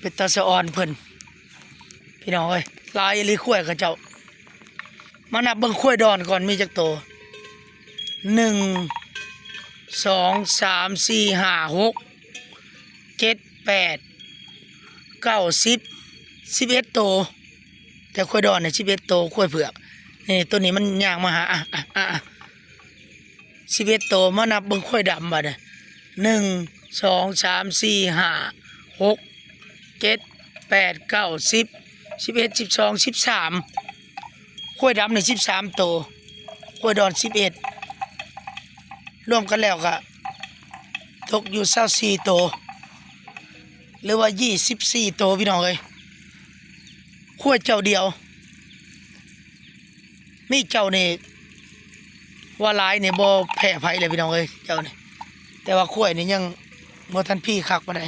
ເປັນຕາສະອອນເພິ່ນ ພີ່ນ້ອງເອີຍ ຫຼາຍອີ່ຫຼີຄວາຍເຂົາເຈົ້າ. ມານັບເບິ່ງຄວາຍດອນກ່ອນ ມີຈັກໂຕ? ໜຶ່ງ ສອງ ສາມ ສີ່ ຫ້າ ຫົກ ເຈັດ ແປດ ເກົ້າ ສິບ ສິບເອັດໂຕ. ແຕ່ຄວາຍດອນນີ້ສິບເອັດໂຕ ຄວາຍເຜືອກ. ນີ້ ໂຕນີ້ມັນຍ່າງມາຫາ ອ່ະ ອ່ະ ອ່ະ ອ່ະ ສິບເອັດໂຕ. ມານັບເບິ່ງຄວາຍດຳບາດນີ້ ໜຶ່ງ ສອງ ສາມ ສີ່ ຫ້າ ຫົກ ເຈັດ ແປດ ເກົ້າ ສິບ ສິບເອັດ ສິບສອງ ສິບສາມ. ຄວາຍດຳນີ້ສິບສາມໂຕ ຄວາຍດອນສິບເອັດ ລວມກັນແລ້ວກະຕົກຢູ່ຊາວສີ່ໂຕ ຫຼືວ່າຊາວສີ່ໂຕ ພີ່ນ້ອງເອີຍ. ຄວາຍເຈົ້າດຽວ ມີເຈົ້ານີ້ວ່າຫຼາຍນີ້ບໍ່ແພ້ໃຜເລີຍ ພີ່ນ້ອງເອີຍ ເຈົ້ານີ້. ແຕ່ວ່າຄວາຍນີ້ຍັງບໍ່ທັນພີຄັກປານໃດ.